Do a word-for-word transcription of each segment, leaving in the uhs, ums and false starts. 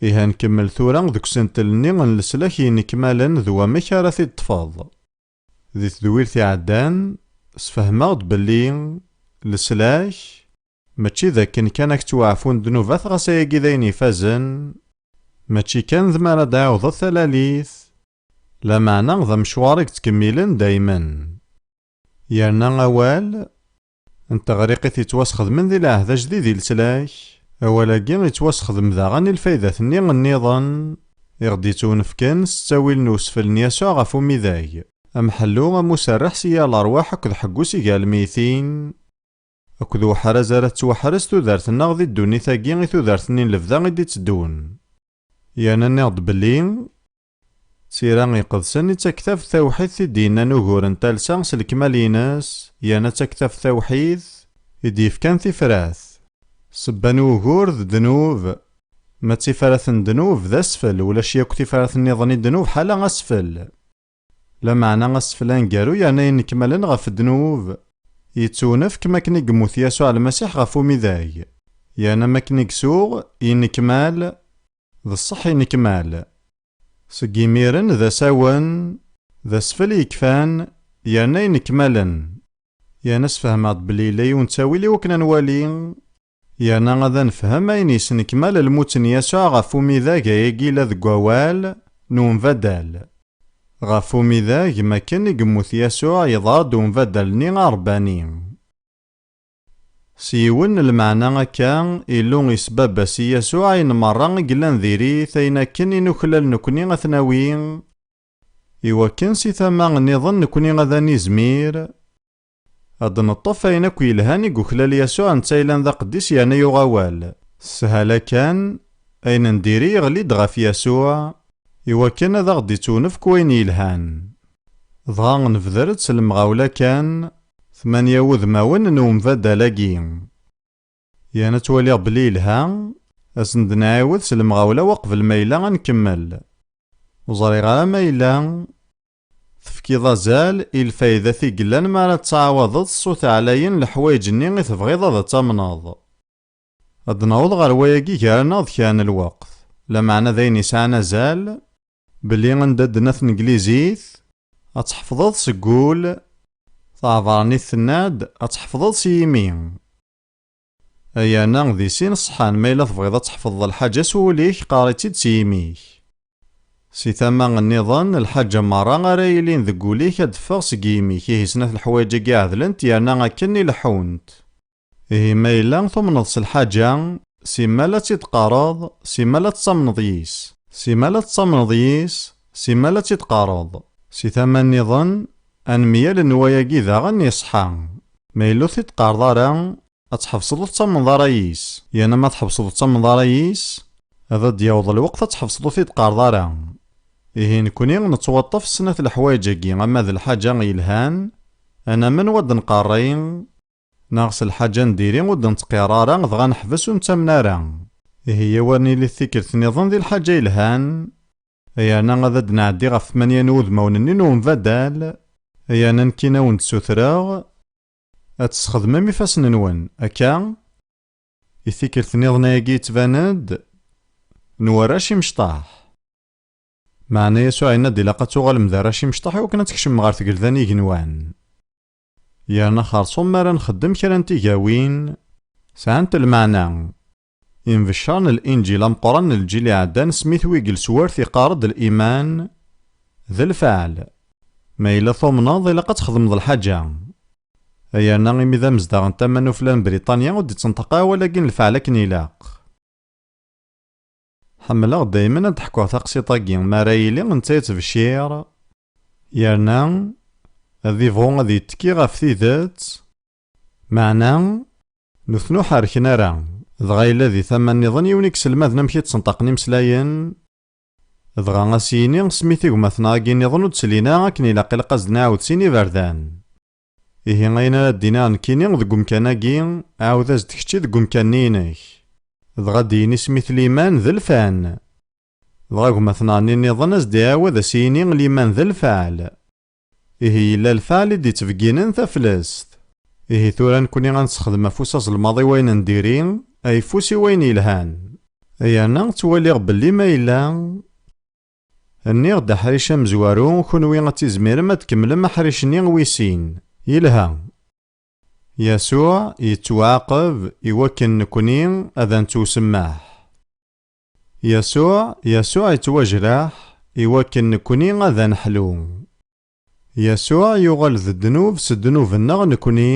Ihi ad nkemmel tura deg usentel-nni n leslak yenekmalen d wamek ara t-id-ṭṭfeḍ. Di tedwilt iɛeddan, sfehmeɣ-d belli leslak mačči d akken kan ad k-ttwaɛfun ddnubat, ɣas ayagi d ayen ifazen, mačči kan d mi ara d-ɛiwḍeḍ talalit, lameɛna d amecwar i yettkemmilen daymen. Yerna awal n teɣriqit yettwasxedmen di lɛehd ajdid i leslak, awal-agi yettwasxedem daɣen i lfaydat-nni nniḍen i ɣ-d-yettwnefken s ttawil n usfel n Yasuɛ ɣef umidag, amḥellu, am userreḥ si yal ṛṛwaḥ akked ḥeggu si gar lmeytin, akked uḥraz ara tettwaḥrez tudert-nneɣ di ddunit-agi i tudert-nni n lebda i d-itteddun. Yerna nniɣ-d belli d tira iqedsen i d taktabt tawḥidt i d-yennan ugur n talsa s lekmal-ines, yerna d taktabt tawḥidt i d-yefkan tifrat. Ssebba n wugur d ddnub. Ma d tifrat n ddnub d asfel, ulac yakk tifrat nniḍen i ddnub ḥala asfel. Lameɛna asfel aneggaru yerna yenekmalen ɣef ddnub yettwnefk mi akken i yemmut Yasuɛ Lmasiḥ ɣef umidag, yerna mi akken i isuɣ yenekmal, d ṣṣeḥ yenekmal. Seg imiren d asawen, d asfel yekfan, yerna yenekmalen. Yerna sfehmeɣ-d belli yella yiwen n ttawil i wakken ad nwali, yerna ad nefhem ayen yesnekmal lmut n Yasuɛ ɣef umidag ayagi yella deg wawal n umbaddal. Ɣef umidag, makken i yemmut Yasuɛ, yeḍra-d umbaddal-nni aṛebbani. S yiwen n lmeɛna akka, Illu isbabas i Yasuɛ ayen merra i yellan diri-t, ayen akken i nuklal nekni ad t-nawi, iwakken si tama nniḍen nekni ad nizmir ad d-neṭṭef ayen akk yelhan i yuklal Yasuɛ, netta yellan d aqeddis yerna yuɣ awal. S sshala kan, ayen n diri yeɣli-d ɣef Yasuɛ, iwakken ad aɣ-d-ittunefk wayen yelhan. Dɣa nebder-d s lemɣawla kan, tmanya wudmawen n umbaddal-agi. Yerna ttwaliɣ belli yelha, ad sen-d-nɛiwed s lemɣawla waqbel ma yella ad nkemmel. Ur ẓriɣ ara ma yella tefkiḍ azal i lfaydat i yellan mi ara tettɛawadeḍ ṣṣut ɛlayen leḥwayeǧ-nni i tebɣiḍ ad tamneḍ. Ad d-naweḍ ɣer wayagi gar-aneɣ d kra n lweqt, lameɛna d ayen yesɛan azal, belli anda d-tenna tneglizit, ad tḥefḍeḍ seg wul, taɛebranit tenna-d, ad tḥefḍeḍ s yimi. Ay yerna di sin ṣṣḥan, ma yella tebɣiḍ ad tḥefḍeḍ lḥaǧa s wul-ik, qqar-itt-id s yimi-k. Si tama nniḍen, lḥaǧa merra ara yilin deg wul-ik ad d-teffeɣ seg yimi-k, ihi snat leḥwayeǧ-agi ɛedlent yerna akken i leḥḥunt. Ihi ma yella tumneḍ s lḥaǧa, simmal ad tt-id-teqqareḍ, simmal ad tettamneḍ yis, simmal ad tettamneḍ yis, simmal ad tt-id-teqqareḍ. Si tama nniḍen, anemyal n wayagi daɣen iṣḥa. Ma yella ur t-id-teqqareḍ ara, ad tḥebseḍ ur tettamneḍ ara yis. Yerna ma tḥebseḍ ur tettamneḍ ara yis, ad d-yaweḍ lweqt ad tḥebseḍ ur t-id-teqqareḍ ara. Ihi nekni nettwaṭṭef s snat leḥwayeǧ-agi, ama d lḥaǧa yelhan, ad namen wa d-nqerri, neɣ s lḥaǧa n diri ur d-nettqir ara, dɣa neḥbes ur nettamen ara. Ihi awer nili d tikkelt nniḍen di lḥaǧa yelhan, yerna ad d-nɛeddi ɣef tmanya n wudmawen-nni n umbaddal, yerna nekkini ad wen-d-ssutreɣ ad tesxedmem ifassen-nwen, akka? I tikkelt nniḍen ayagi yettban-d n warrac imecṭaḥ. Meɛna Yasuɛ yenna-d ilaq ad tuɣalem d arrac imecṭaḥ i wakken ad tkecmem ɣer tgelda n yigenwan. Yerna xerṣum mi ara nxeddem kra n tigawin sɛant lmeɛna. Inbeccaren n Linǧil ameqqran n lǧil iɛeddan, Smith Wigglesworth iqqar-d liman d lfeɛl. Ma yella tumneḍ, ilaq ad txedmeḍ lḥaǧa. Ay yerna imi d amezdaɣ n tama n ufella n Briṭanya, ur d-ittenṭaq awal-agi n lfeɛl akken ilaq. Ḥemmleɣ daymen ad d-ḥkuɣ taqsiṭ-agi mi ara yili netta yettbeccir, yerna ad ibɣu ad yettekki ɣef tidet, meɛna nutni ur ḥerrken ara. Dɣa yella di tama nniḍen yiwen i iselmaden amek i ttenṭaqen imeslayen, dɣa a s-yini Smith i gma-tneɣ-agi nniḍen ur d-slin ara akken ilaq, ilaq a s-d-nɛawed sin iberdan. Ihi ayen ara d-iniɣ nekkini deg umkan-agi, ɛawed-as-d kečči deg umkan-nni-inek. Dɣa ad d-yini Smith liman d lfan. Dɣa gma-tneɣ-nni nniḍen a s-d-iɛawed a s-yini liman d lfeɛl. Ihi yella lfeɛl i d-ittbegginen taflest. Ihi tura nekkni ad nessexdem afus azelmaḍ i wayen n diri, ayeffus i wayen yelhan. Yerna ttwaliɣ belli ma yella, nniɣ-d aḥric amezwaru, kunwi ad tizmirem ad tkemmlem aḥric-nni wis sin. Yelha. Yasuɛ yettwaɛaqeb i wakken nekni ad nettwasemmeḥ. Yasuɛ, Yasuɛ yettwajreḥ i wakken nekni ad neḥlu. Yasuɛ yuɣal d ddnub s ddnub-nneɣ nekni,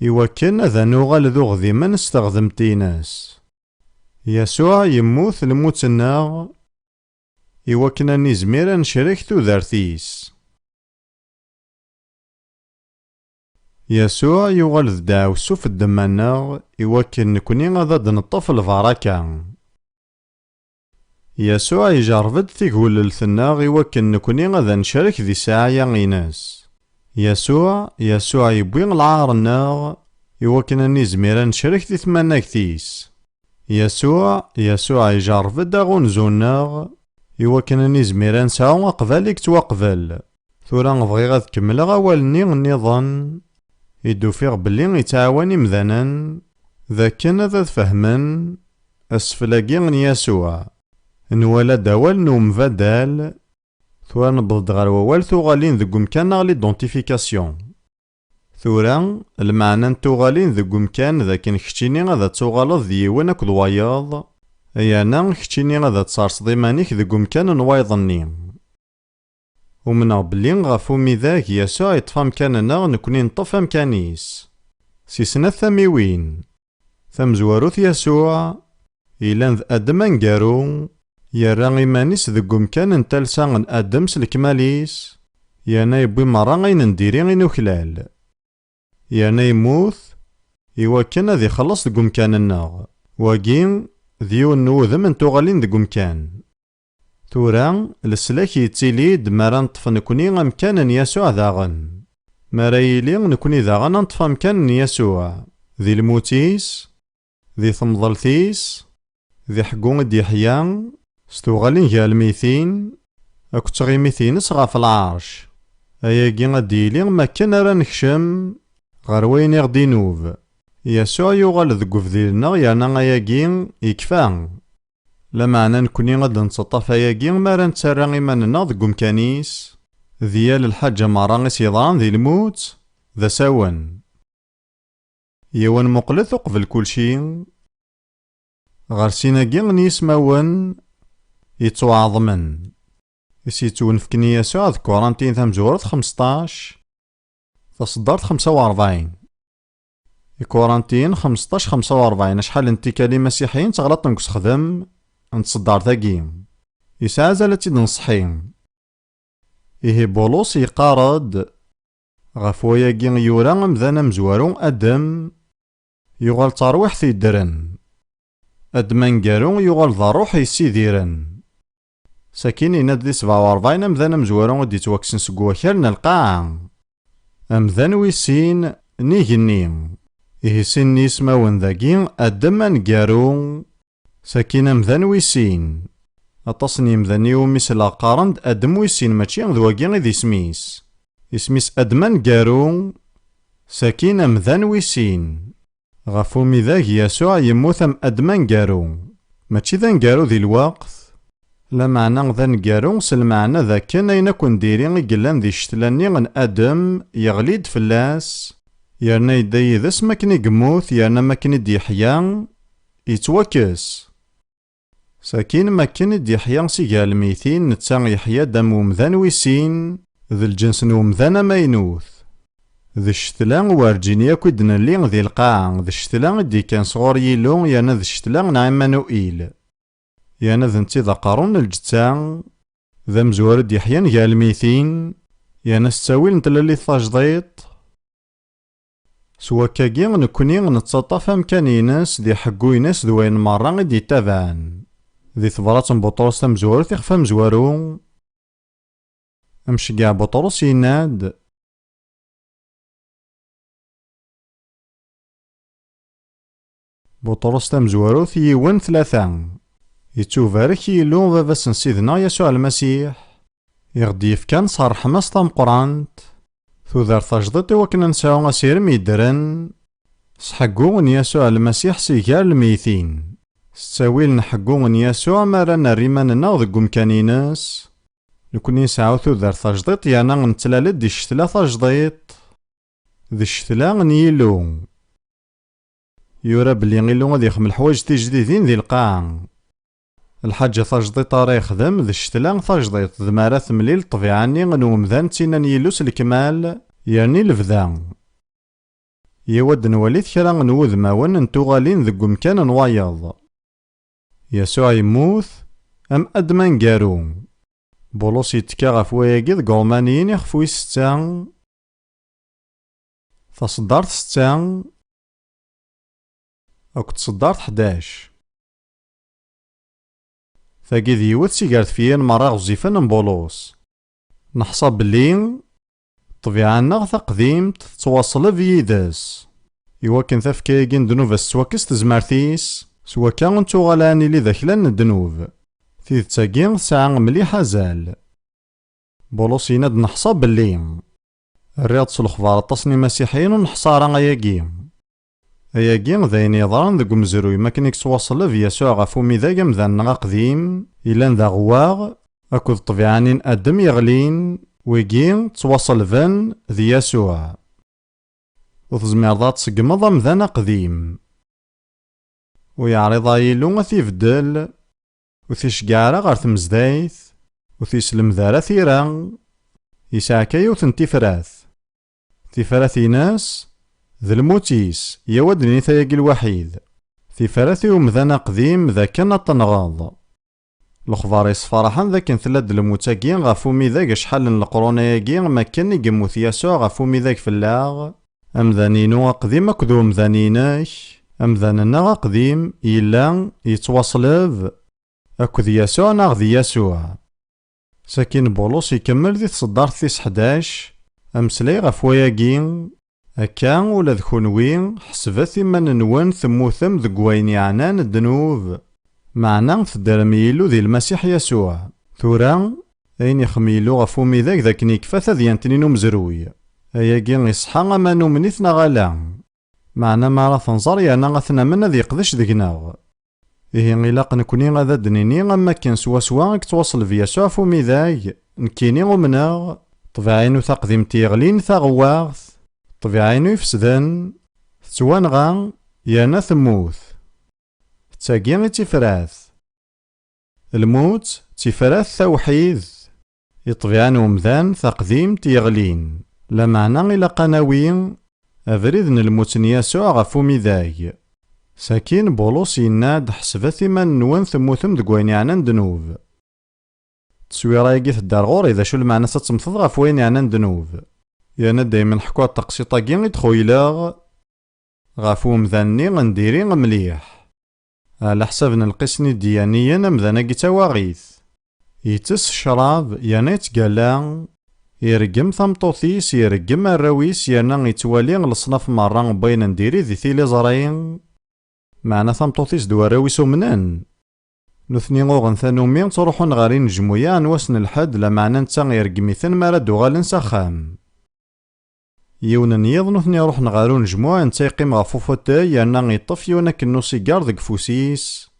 i wakken ad nuɣal d uɣdimen s teɣdemt-ines. Yasuɛ yemmut lmut-nneɣ, i wakken ad nizmir ad necrek tudert-is. Yasuɛ yuɣal d ddeɛwessu f ddemma-nneɣ, i wakken nekni ad d-neṭṭef lbaraka. Yasuɛ ijerreb-d tigullelt-nneɣ, i wakken nekni ad necrek di ssaɛaya-ines. Yasuɛ, Yasuɛ yewwi lɛar-nneɣ, i wakken ad nizmir ad necrek di tmanagt-is. Yasuɛ, Yasuɛ ijerreb-d aɣunzu-nneɣ, i wakken ad nizmir ad nesɛu aqbal i yettwaqbel. Tura bɣiɣ ad kemmleɣ awal-nni nniḍen i d-ufiɣ belli yettɛawan imdanen d akken ad, ad fehmen asfel-agi n Yasuɛ. Nwala-d awal n umbaddal, tura newweḍ-d ɣer wawal tuɣalin deg umkan neɣ l'identification. Tura, lmeɛna n tuɣalin deg umkan d akken keččini ad ad tuɣaleḍ d yiwen akked wayeḍ, yerna keččini ad ad tserseḍ iman-ik deg umkan n wayeḍ-nni. Umneɣ belli ɣef umidag Yasuɛ yeṭṭef amkan-nneɣ, nekni neṭṭef amkan-is. Si snat tamiwin. Tamezwarut, Yasuɛ, yellan d Adem aneggaru, yerra iman-is deg umkan n talsa n Adem s lekmal-is, yerna yewwi merra ayen n diri i nuklal. Yerna yemmut i wakken ad ixelleṣ deg umkan-nneɣ. Wagi d yiwen n wudem n tuɣalin deg umkan. Tura, leslak yettili-d mi ara neṭṭef nekni amkan n Yasuɛ daɣen. Mi ara yili nekni daɣen ad neṭṭef amkan n Yasuɛ, di lmut-is, di temḍelt-is, di ḥeggu i d-yeḥya, s tuɣalin gar lmeytin, akked tɣimit-ines ɣef lɛerc. Ayagi ad d-yili makken ara nekcem ɣer wayen i ɣ-d-inub. Yasuɛ yuɣal deg ubdil-nneɣ yerna ayagi yekfa. Lameɛna nekni ad d-nettaṭṭaf ayagi mi ara nettarra iman-nneɣ deg umkan-is, di yal lḥaǧa merra i s-yeḍran di lmut, d asawen. Yiwen muqlet uqbel kulci, ɣer sin-agi n yismawen yettwaɛeḍmen, i s-yettwenfken i Yasuɛ deg Kurantiyen tamezwarut xmesṭac, taṣeddart xemsa u rebɛin. Ikurantiyen xmesṭac xemsa u rebɛin, acḥal n tikkal imasiḥiyen ttɣalaṭen deg usexdem n tṣeddart-agi. Yesɛa azal ad tt-id-nṣeḥḥi. Ihi Bulus yeqqar-d, ɣef wayagi yura amdan amezwaru Adem, yuɣal d tarwiḥt yeddren. Adem aneggaru yuɣal d ṛṛuḥ yessidiren. Sakin yenna-d di sebɛa u rebɛin amdan amezwaru i d-yettwakksen seg wakal n lqaɛa. Amdan wis sin n igenni. Ihi sin n yismawen dagi, Adem aneggaru, sakin amdan wis sin. Aṭas n yemdanen iwumi selleɣ qqaren-d Adem wis sin, mačči d wagi i d isem-is. Isem-is Adem aneggaru, sakin amdan wis sin. Ɣef umidag Yasuɛ yemmut am Adem aneggaru. Mačči d aneggaru di lweqt, lameɛna d aneggaru s lmeɛna d akken ayen akk n diri i yellan di ccetla-nni n Adem yeɣli-d fell-as, yerna yedda yid-s makken i yemmut, yerna makken i d-yeḥya, yettwakkes. Sakin makken i d-yeḥya si gar lmeytin, netta yeḥya-d am umdan wis sin, d lǧens n umdan amaynut. D ccetla werǧin yakk i d-nelli di lqaɛa, d ccetla i d-yekkan sɣur Yillu, yerna d ccetla n Ɛimanuil. Yerna d netta i d aqerru n lǧetta, d amezwaru i d-yeḥyan gar lmeytin, yerna s ttawil n tlalit tajdiṭ, s wakkagi, nekkni nettaṭṭaf amkan-ines d iḥeggu-ines d wayen merra i d-yettabaɛen. Di tebrat n Buṭrus tamezwarut, ixef amezwaru, amceggeɛ Buṭrus yenna-d, Buṭrus tamezwarut, yiwen, tlata. Yettubarek Yillu Baba-s n Sidna Yasuɛ Lmasiḥ, i ɣ-d-yefkan s ṛṛeḥma-s tameqqrant, tudert tajdiṭ i wakken ad nesɛu asirem yeddren, s ḥeggu n Yasuɛ Lmasiḥ si gar lmeytin. S ttawil n ḥeggu n Yasuɛ mi ara nerr iman-nneɣ deg umkan-ines, nekni nesɛa tudert tajdiṭ yerna nettlal-d i ccetla tajdiṭ. D ccetla n Yillu. Yura belli Illu ad yexdem leḥwayeǧ tijdidin di lqaɛa. Lḥaǧa tajdiṭ ara yexdem d ccetla tajdiṭ, d mi ara temlil ṭṭbiɛa-nni n umdan d tinna n Yillu s lekmal, yerni lebda. Yiwa ad nwali kra n wudmawen n tuɣalin deg umkan n wayeḍ. Yasuɛ yemmut am Adem aneggaru. Bulus yettekka ɣef wayagi deg Ṛumaniyen ixef wis setta, taṣeddart setta akked tṣeddart ḥdac. Tagi d yiwet si gar tefyirin merra ɣezzifen n Bulus. Neḥṣa belli ṭṭbiɛa-nneɣ taqdimt tettwaṣleb yid-s, iwakken tafekka-agi n ddnub ad s-tettwakkes tezmert-is, s wakka ur nettuɣal ara nili d aklan n ddnub. Tidet-agi tesɛa mliḥ azal. Bulus yenna-d neḥṣa belli rriɣ-d s lexbar aṭas n imasiḥiyen ur neḥṣa ara ayagi. Ayagi d ayen yeḍran deg umezruy mi akken i yettwaṣleb Yasuɛ ɣef umidag amdan-nneɣ aqdim, yellan d aɣewwaɣ, akked ṭṭbiɛa-nni n Adem yeɣlin, wigi ttwaṣelben d Yasuɛ. Ur tezmireḍ ad tṣeggmeḍ amdan aqdim. Ur yeɛriḍ ara Yillu ad t-ibeddel, ur t-iceggeɛ ara ɣer tmezdayt, ur t-yeslemd ara tira, yesɛa kan yiwet n tifrat. Tifrat-ines d lmut-is, yaw ad d-nini tayagi lwaḥid. Tifrat i umdan aqdim d akken ad tenɣeḍ. Lexbar yessefraḥen d akken tella-d lmut-agi ɣef umidag acḥal n leqrun-ayagi, makken i yemmut Yasuɛ ɣef umidag fell-aɣ, amdan-inu aqdim akked umdan-inek, amdan-nneɣ aqdim yella yettwaṣleb akked Yasuɛ neɣ d Yasuɛ. Sakin Bulus ikemmel di tṣeddart tis ḥdac ameslay ɣef wayagi, akka ula d kunwi ḥesbet iman-nwen temmutem deg wayen yeɛnan ddnub, meɛna teddrem i Yillu di Lmasiḥ Yasuɛ. Tura, ayen ixem Yillu ɣef umidag d akken yekfa tadyant-nni n umezruy. Ayagi iṣḥa ama numen-it neɣ ala. Meɛna mi ara t-nẓer yerna ad t-namen ad yeqdec deg-neɣ. Ihi ilaq nekni ad d-nini am wakken swaswa i yettwaṣleb Yasuɛ ɣef umidag, nekkini umneɣ, ṭṭbiɛa-inu taqdimt yeɣlin taɣewwaɣt, ṭṭbiɛa-inu ifesden, tettwanɣa, yerna temmut. D tagi i d tifrat. Lmut d tifrat tawḥidt i ṭṭbiɛa n umdan taqdimt yeɣlin, lameɛna ilaq ad nawi abrid n lmut n Yasuɛ ɣef umidag. Sakin Bulus yenna-d ḥesbet iman-nwen temmutem deg wayen yeɛnan ddnub. Tteswira-agi tedder ɣur-i d acu lmeɛna-s ad temmteḍ ɣef wayen yeɛnan ddnub. Yerna daymen ḥkuɣ-d taqsiṭ-agi i d-xuyleɣ ɣef umdan-nni n diri mliḥ. Ɛla ḥsab n lqis n idyaniyen, amdan-agi d tawaɣit. Yettess ccrab yerna yettgalla, ireggem tameṭṭut-is, ireggem arraw-is, yerna yettwali leṣnaf merra n wayen n diri di tiliẓri. Meɛna tameṭṭut-is d warraw-is umnen. Nutni uɣen tanumi ttruḥun ɣer inejmuyaɛ n wass n lḥedd, lameɛna netta ireggem-iten mi ara d-uɣalen s axxam. Yiwen n yiḍ nutni ruḥen ɣer unejmuɛ, netta yeqqim ɣef ufutay yerna yeṭṭef yiwen akken n usigaṛ deg ufus-is,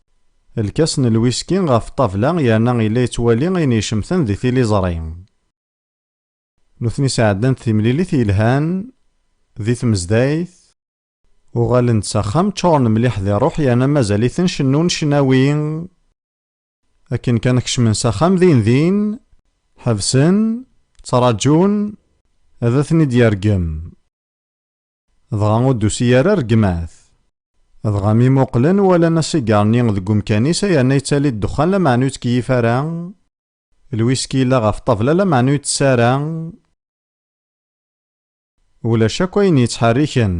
lkas n lwiski ɣef ṭṭabla yerna yella yettwali ayen icemten di tiliẓri. Nutni sɛeddan-d timlilit yelhan di tmezdayt, uɣalen-d s axxam ččuren mliḥ di ṛṛuḥ yerna mazal-iten cennun ccnawi. Akken kan kecmen s axxam din din, ḥebsen, ttraǧun ad ten-id-yergem. Dɣa ur d-tusi ara rregmat. Dɣa mi muqlen walan asigaṛ-nni deg umkan-is yerna yettali ddexxan lameɛna ur yettkeyyif ara. Lwiski yella ɣef ṭṭabla lameɛna ur yettess ara. Ulac akk ayen yettḥerriken.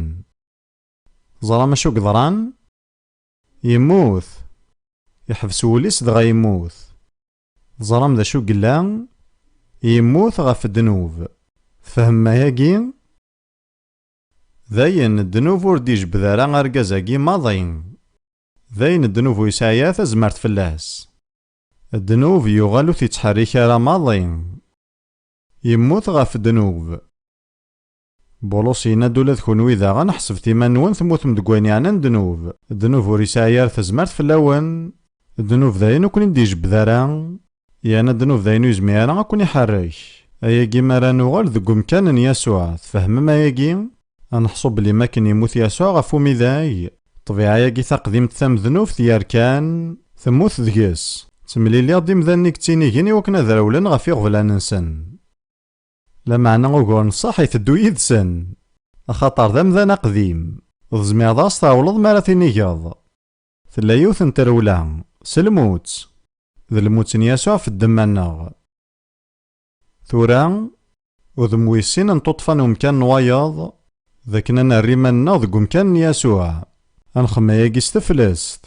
Teẓram acu yeḍran? Yemmut. Yeḥbes wul-is dɣa yemmut. Teẓram d acu yella? Yemmut ɣef ddnub. Tfehmem ayagi? Dayen, ddnub ur d-ijebbed ara argaz-agi maḍi. Dayen, ddnub ur yesɛi ara tazmert fell-as. Ddnub yuɣal ur t-ittḥerrik ara maḍi. Yemmut ɣef ddnub. Bulus yenna-d: "Ula d kunwi daɣen, ḥesbet iman-nwen temmutem deg wayen yeɛnan ddnub. Ddnub ur yesɛi ara tazmert fell-awen. Ddnub d ayen ur ken-id-ijebbed ara. Yerna ddnub d ayen ur yezmir ara ad ken-iḥerrek." Ayagi mi ara nuɣal deg umkan n Yasuɛ, tfehmem ayagi? Ad neḥṣu belli mi akken yemmut Yasuɛ ɣef umidag, ṭṭbiɛa-agi taqdimt tamednubt yerkan, temmut deg-s. Ttemliliɣ-d imdanen i yettinigen i wakken ad rewlen ɣef iɣeblan-nsen. Lameɛna ugur n ṣṣeḥ iteddu yid-sen, axaṭer d amdan aqdim, ur tezmireḍ ad s-tɛewleḍ mi ara tinigeḍ. Tella yiwet n trewla, s lmut. D lmut n Yasuɛ ɣef ddemma-nneɣ. Tura, udem wis sin n tuṭṭfa n umkan n wayeḍ, d akken ad nerr iman-nneɣ deg umkan n Yasuɛ. Ad nxemmem ayagi s teflest.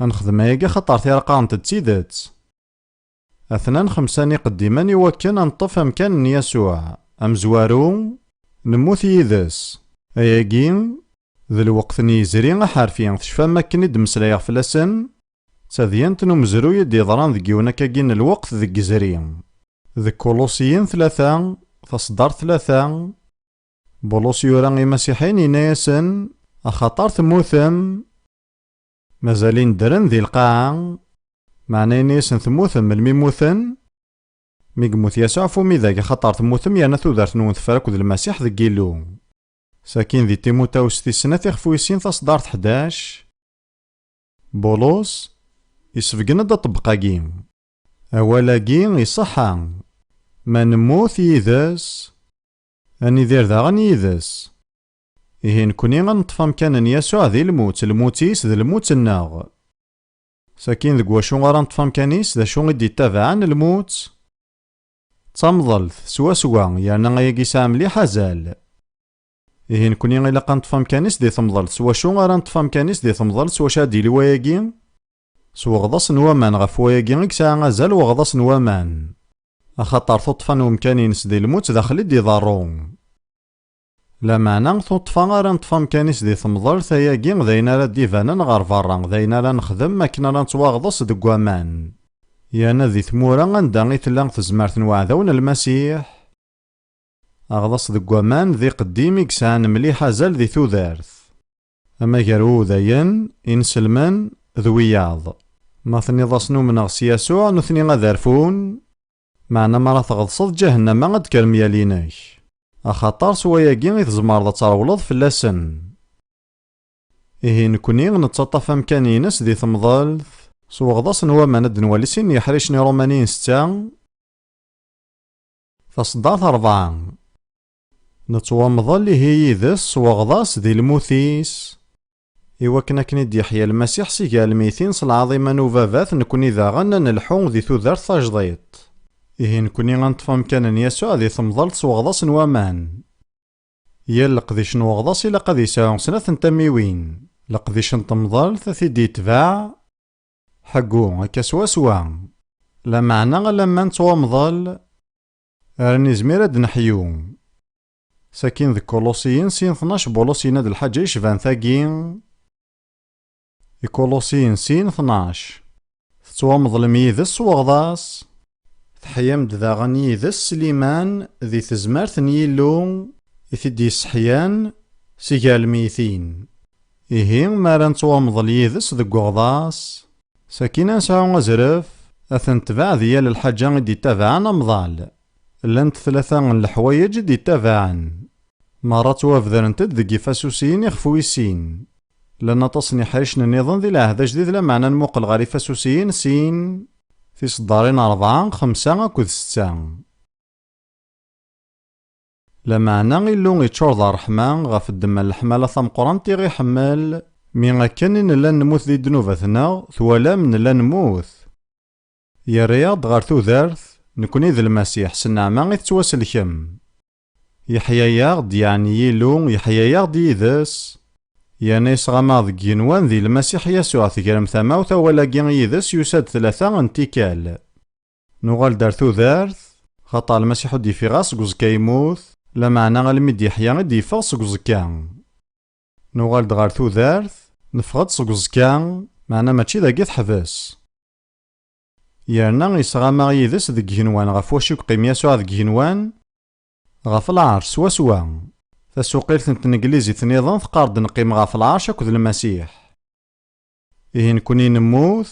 Ad nexdem ayagi axaṭer tira qqarent-d tidet. Atnan xemsa n iqeddimen i wakken ad neṭṭef amkan n Yasuɛ. Amezwaru, nemmut yid-s. Ayagi, d lweqt n yizri aḥerfi, tecfam akken i d-mmeslayeɣ fell-asen? D tadyant n umezruy i d-yeḍran deg yiwen akkagi n lweqt deg yizri. Deg Kuluṣiyen tlata, taṣeddart tlata, Bulus yura i imasiḥiyen, yenna-yasen: "Axaṭer temmutem, mazal-in ddren di lqaɛa." Meɛna yenna-yasen: "Temmutem, melmi mmuten? Mi yemmut Yasuɛ ɣef umidag, axaṭer temmutem, yerna tudert-nwen teffer akked Lmasiḥ deg Yillu." Sakin di Timutawes tis snat ixef wis sin taṣeddart ḥdac, Bulus isebgen-d aṭebbeq-agi. Awal-agi iṣeḥḥa. Ma nemmut yid-s, ad nidir daɣen yid-s. Ihi nekni ad neṭṭef amkan n Yasuɛ di lmut, lmut-is d lmut-nneɣ. Sakin deg wacu ara neṭṭef amkan-is, d acu i d-ittabaɛen lmut? D tamḍelt, swaswa, yerna ayagi yesɛa mliḥ azal. Ihi nekni ilaq ad neṭṭef amkan-is di temḍelt, s wacu ara neṭṭef amkan-is di temḍelt, s wacu ad d-yili wayagi? S weɣḍas n waman, ɣef wayagi i yesɛa azal weɣḍas n waman. Axaṭer tuṭṭfa n umkan-ines di lmut daxel i d-iḍerru. Lameɛna tuṭṭfa ara neṭṭef amkan-is di temḍelt, ayagi d ayen ara d-ibanen ɣer berra, d ayen ara nexdem akken ara nettwaɣḍes deg waman. Yerna di tmura anda i tella tezmert n uɛdaw n Lmasiḥ. Aɣḍas deg waman d iqeddim i yesɛan mliḥ azal di tudert. Amagar n wudayen, inselmen, d wiyaḍ. Ma tenniḍ-asen umneɣ s Yasuɛ, nutni ad rfun, meɛna mi ara tɣeḍseḍ ǧahennama ad d-kkrem yal-inek. Axaṭer s wayagi i tzemreḍ ad trewleḍ fell-asen. Ihi nekni nettaṭṭaf amkan-ines di temḍelt, s weɣḍas n waman ad d-nwali sin n yeḥricen Iṛumaniyen setta, taṣeddart rebɛa. Nettwamḍel ihi yid-s s weɣḍas di lmut-is, i wakken akken i d-yeḥya Lmasiḥ si gar lmeytin s lɛaḍima n Ubabat, nekni daɣen ad nelḥu di tudert tajdiṭ. Ihi nekni ad neṭṭef amkan n Yasuɛ di temḍelt s weɣḍas n waman. Yal leqdic n weɣḍas ilaq ad yesɛu snat n tamiwin. Leqdic n temḍelt ad t-id-yetbeɛ ḥeggu, akka swaswa. Lameɛna alamma nettwamḍel, ar nizmir ad d-neḥyu. Sakin deg Kuluṣiyen sin tnac, Bulus yenna-d lḥaǧa yecban tagi. Ikuluṣiyen sin tnac. Tettwamḍlem yid-s s weɣḍas, teḥyam-d daɣen yid-s s liman di tezmert n Yillu i t-id-yesseḥyan si gar lmeytin. Ihi, mi ara nettwamḍel yid-s deg weɣḍas, sakin ad nesɛu azref, ad t-netbeɛ di yal lḥaǧa i d-ittabaɛen amḍal. Llant tlata n leḥwayeǧ i d-ittabaɛen. Merra ttwabedrent-d deg Ifasusiyen ixef wis sin. Llan aṭas n iḥricen nniḍen di Lɛehd Ajdid, lameɛna nmuqel ɣer Ifasusiyen sin, tiseddarin rebɛa, xemsa akked setta. Lameɛna Illu iččur d ṛṛeḥma ɣef ddemma n leḥmala tameqqrant i ɣ-iḥemmel, mi akken i nella nemmut di ddnubat-nneɣ, twalam, nella nemmut. Yerra-yaɣ-d ɣer tudert, nekni d Lmasiḥ, s nneɛma i tettwaselkem. Yeḥya-yaɣ-d, yeɛni Yillu, yeḥya-yaɣ-d yid-s. Yerna yesɣama-ɣ deg yigenwan di Lmasiḥ Yasuɛ, tegrem tamawt, awal-agi yid-s yusa-d tlata n tikkal. Nuɣal-d ar tudert, xaṭer Lmasiḥ ur d-yeffiɣ ara seg uẓekka yemmut, lameɛna almi d-yeḥya i d-yeffeɣ seg uẓekka. Nuɣal-d ɣer tudert, neffeɣ-d seg uẓekka, meɛna mačči dagi teḥbes. Yerna yesɣama-ɣ yid-s deg igenwan, ɣef wacu i yeqqim Yasuɛ deg igenwan? Ɣef lɛerc swaswa. Tasuqilt n tneglizit nniḍen teqqar-d neqqim ɣef lɛerc akked Lmasiḥ. Ihi nekni nemmut,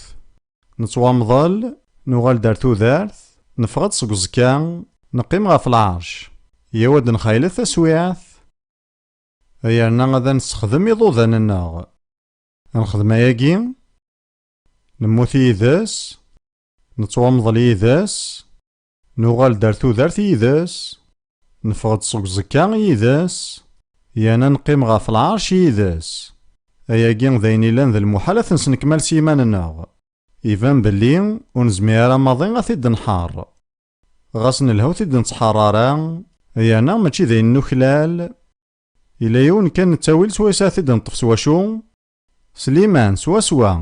nettwamḍel, nuɣal-d ar tudert, neffeɣ-d seg uẓekka, neqqim ɣef lɛerc. Yaw ad nxaylet taswiɛt, yerna ad nessexdem iḍudan-nneɣ. Ad nexdem ayagi, nemmut yid-s, nettwamḍel yid-s, nuɣal-d ar tudert yid-s, neffeɣ-d seg uẓekka yid-s, yerna neqqim ɣef lɛerc yid-s. Ayagi d ayen illan d lmuḥal ad t-nesnekmal s yiman-nneɣ. Iban belli ur nezmir ara maḍi ad t-id-nḥer. Ɣas nelha ur t-id-nettḥer ara, yerna mačči d ayen nuklal. Yella yiwen kan nettawil swayes ad t-id-neṭṭef s wacu? S liman, swaswa.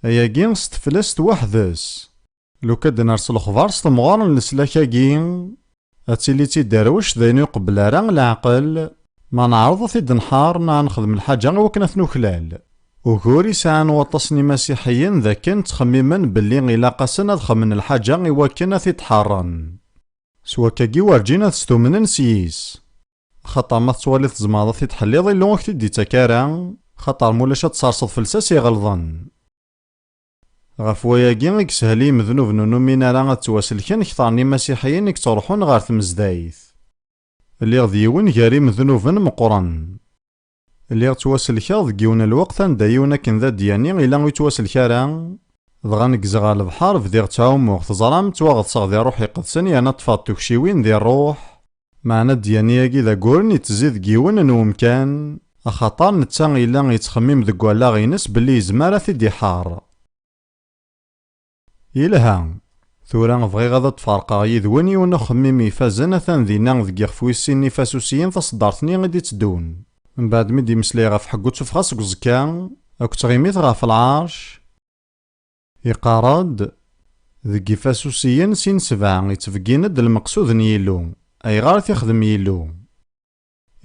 Ayagi s teflest weḥd-s. Lukan ad d-ners lexbar s temɣer n leslak-agi, ad tili d tiderwect d ayen ur iqebbel ara leɛqel, ma neɛreḍ ad t-id-nḥer neɣ ad nexdem lḥaǧa i wakken ad t-nuklal. Ugur i sɛan waṭas n imasiḥiyen d akken ttxemmimen belli ilaq-asen ad xemmen lḥaǧa i wakken ad t-id-ḥerren. S wakkagi werǧin ad stumnen s yis. Axaṭer ma tettwaliḍ tzemreḍ ad t-id-tḥelliḍ, Illu ur k-t-id-ittak ara, axaṭer ma ulac ad tserseḍ fell-as iɣelḍen. Ɣef wayagi i yeshel i yimednuben ur numin ara ad ttwaselken kter n imasiḥiyen i yettruḥun ɣer tmezdayt. Lliɣ d yiwen gar imednuben meqqren. Lliɣ ttwaselkeɣ deg yiwen n lweqt anda yiwen akken d adyani ila ur yettwaselk ara, dɣa neggzeɣ ɣer lebḥer, bdiɣ ttɛummuɣ, teẓram, ttwaɣeḍseɣ di Ṛṛuḥ Iqedsen yerna ṭṭfeɣ-d tukciwin di ṛṛuḥ. Meɛna adyani-agi d aguren ittezzi deg yiwen n wemkan, axaṭer netta ila yettxemmim deg wallaɣ-ines belli yezmer ad t-id-iḥer. Yelha. Tura bɣiɣ ad d-ferqeɣ yid-wen yiwen uxemmim ifazen atan dinna deg yixef wis sin n Ifasusiyen taṣeddart-nni i d-itteddun. Mbeɛd mi d-imeslay ɣef ḥeggu d tuffɣa seg uẓekka akked tɣimit ɣef lɛerc, iqqar-d, deg Ifasusiyen sin sebɛa ittbeggin-d lmeqsud n Yillu, ayɣer i t-ixdem Yillu.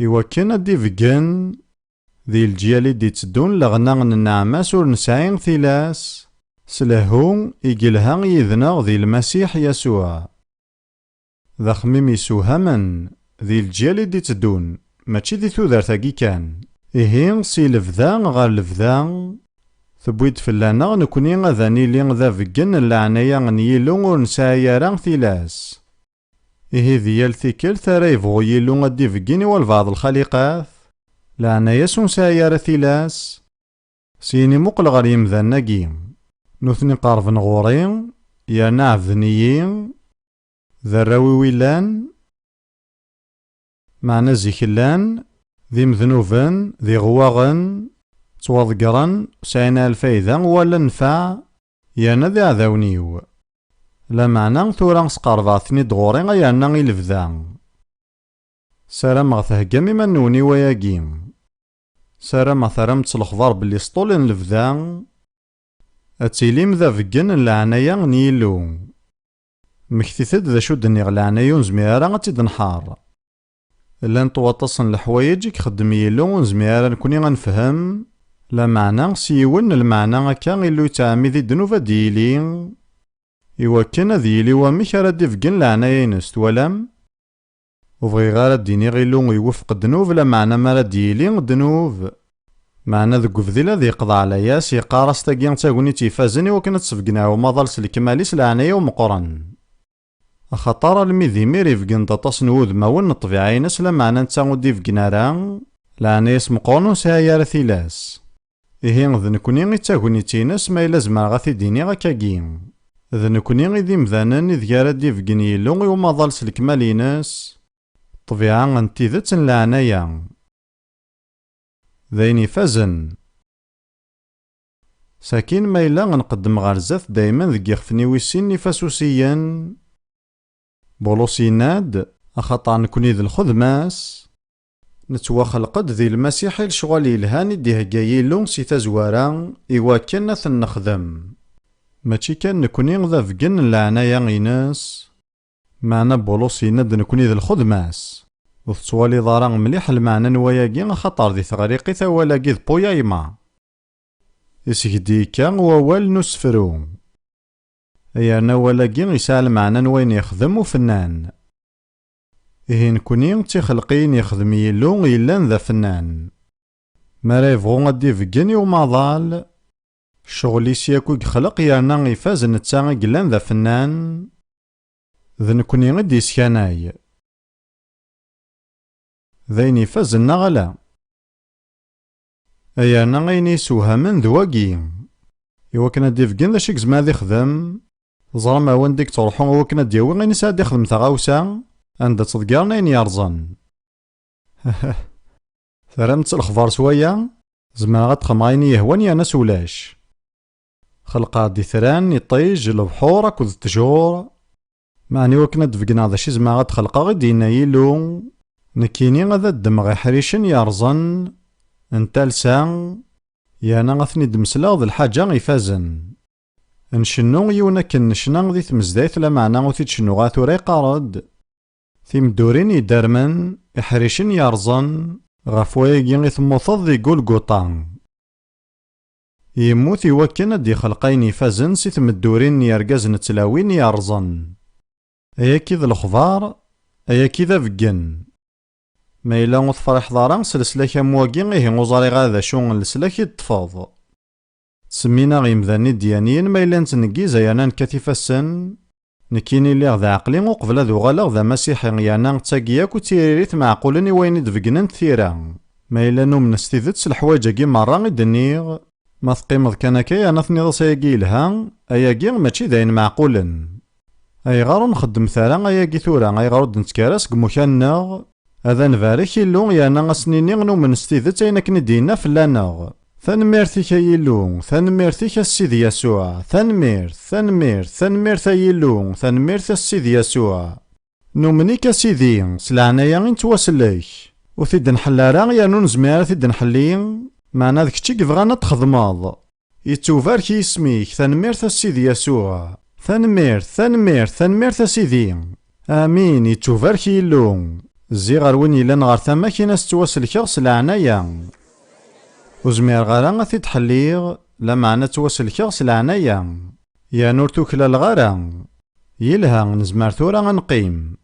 Iwakken ad d-ibeggen di leǧyal i d-itteddun leɣna n nneɛma-s ur nesɛi tilas, s lehhu i yelha yid-neɣ di Lmasiḥ Yasuɛ. D axemmim yessewhamen, di leǧyal i d-itteddun, mačči di tudert-agi kan. Ihi, si lebda ɣer lebda, tewwi-d fell-aneɣ nekni ad nili d abeggen n leɛnaya n Yillu ur nesɛi ara tilas. Ihi di yal tikkelt ara yebɣu Yillu ad d-ibeggen i walbeɛḍ lxaliqat, leɛnaya-s ur nesɛi ara tilas. Syin imuqel ɣer yemdanen-agi. Nutni qerben ɣur-i, yerna ɛebden-iyi, d arraw-iw i llan, meɛna zik llan, d imednuben, d iɣwaɣen, ttwaḍeggren, ur sɛin ara lfayda wala nnfeɛ, yerna d iɛdawen-iw. Lameɛna tura sqerbeɣ-ten-id ɣur-i ay yerna i lebda. Ssarameɣ theggam iman-nwen i wayagi. Ssarameɣ terram-tt lexbar belli s ṭṭul n lebda, ad tilim d abeggen n leɛnaya n Yillu. Mmektit-d d acu d-nniɣ, leɛnaya ur nezmir ara ad tt-id-nḥer. Llant waṭas n leḥwayeǧ i ixeddem Yillu ur nezmir ara nekni ad nefhem, lameɛna s yiwen n lmeɛna akka Illu yettɛemmid i ddnub ad d-yili, iwakken ad yili wamek ara d-ibeggen leɛnaya-ines, twalam? Ur bɣiɣ ara ad d-iniɣ Illu iwufeq ddnub, lameɛna mi ara d-yili ddnub, meɛna deg ubdil ad yeqḍeɛ layas, yeqqar-as tagi d tagnit ifazen iwakken ad tesbeggen ɣer umaḍal s lekmal-is leɛnaya umeqqren. Axaṭer almi d imir ibeggen-d aṭas n wudmawen n ṭṭbiɛa-ines, lameɛna netta ur d-ibeggen ara, leɛnaya-s meqqren ur nesɛi ara tilas. Ihi, d nekni i d tagnit-ines, ma yella zemreɣ ad t-id-iniɣ akkagi. D nekni i d imdanen ideg ara d-ibeggen Yillu i umaḍal s lekmal-ines, ṭṭbiɛa n tidet n leɛnaya. D ayen ifazen. Sakin ma yella nqeddem ɣer zdat daymen deg yixef-nni wis sin n Ifasusiyen, Bulus yenna-d, axaṭer nekni d lxedma-s, nettwaxleq-d di Lmasiḥ i lecɣal yelhan i d-ihegga Yillu si tazwara iwakken ad ten-nexdem. Mačči kan nekni d abeggen n leɛnaya-ines, meɛna Bulus yenna-d nekni d lxedma-s. Ur tettwaliḍ ara mliḥ lmeɛna n wayagi axaṭer di teɣriqit awal-agi d poiema. Iseg d-yekka wawal n usefru. Yerna awal-agi yesɛa lmeɛna n wayen yexdem ufennan. Ihi nekni d tixelqin ixdem Yillu yellan d afennan. Mi ara yebɣu ad d-ibeggen i umaḍal, ccɣel-is yakk i yexleq yerna ifaz netta i yellan d afennan, d nekni i d-yeskanay. D ayen ifazen neɣ ala? Yerna ayen i yessewhamen d wagi. Iwakken ad d-ibeggen d acu i yezmer ad ixdem, ẓram a wanda i yettruḥu iwakken ad d-yawi ayen yesɛa ad ixdem taɣawsa, anda ttḍeggaren ayen yerẓen. Terram-tt lexbar s waya? Zemreɣ ad xedmeɣ ayen i yehwan yerna s ulac. Xelqeɣ-d itran, iṭij, lebḥur akked ttjur. Meɛna iwakken ad d-beggneɣ d acu i zemreɣ ad xelqeɣ, i d-yenna Yillu, nekkini ad d-ddmeɣ iḥricen yerẓen n talsa, yerna ad ten-id-mesleɣ d lḥaǧa ifazen. Ncennu yiwen akken necna di tmezdayt, lameɛna ur t-id-cennuɣ ara tura, yeqqar-d: Timeddurin yeddarmen, iḥricen yerẓen, ɣef wayagi i temmuteḍ di Gulguṭa. Yemmut iwakken ad d-ixleq ayen ifazen si tmeddurin n yergazen d tlawin yerẓen. Ayagi d lexbar, ayagi d abeggen. Ma yella ur tefriḥeḍ ara s leslak am wagi, ihi ur ẓriɣ ara d acu n leslak i d-ṭṭfeḍ. Ttsemmin-aɣ yemdanen idyaniyen ma yella nettneggiz yerna nekkat ifassen. Nekkini lliɣ d aɛeqli uqbel ad uɣaleɣ d amasiḥi, yerna d tagi akk d tiririt meɛqulen i wayen i d-beggnent tira. Ma yella numen s tidet s leḥwayeǧ-agi merra i d-nniɣ, ma teqqimeḍ kan akka yerna tenniḍ-as ayagi yelha, ayagi mačči d ayen meɛqulen. Ayɣer ur nxeddmet ara ayagi tura? Ayɣer ur d-nettkar ara seg imukan-nneɣ? Ad nbarek Illu yerna ad s-nini numen s tidet ayen akken i d-yenna fell-aneɣ. Tanemmirt-ik ay Illu, tanemmirt-ik a Sidi Yasuɛ, tanemmirt, tanemmirt, tanemmirt ay Illu, tanemmirt a Sidi Yasuɛ. Numen-ik a Sidi, s leɛnaya i nettwasellek. Ur t-id-nḥell ara yernu ur nezmir ara ad t-id-nḥelli, meɛna d kečč i yebɣan ad t-txedmeḍ. Yettubarek yisem-ik, tanemmirt a Sidi Yasuɛ. Tanemmirt, tanemmirt, tanemmirt a Sidi. Amin, yettubarek Yillu. Zzi ɣer win yellan ɣer tama-k, in-as ttwasellkeɣ s leɛnaya. Ur zmireɣ ara ad t-id-ḥelliɣ, lameɛna ttwasellkeɣ s leɛnaya. Yerna ur tuklaleɣ ara. Yelha, nezmer tura ad neqqim.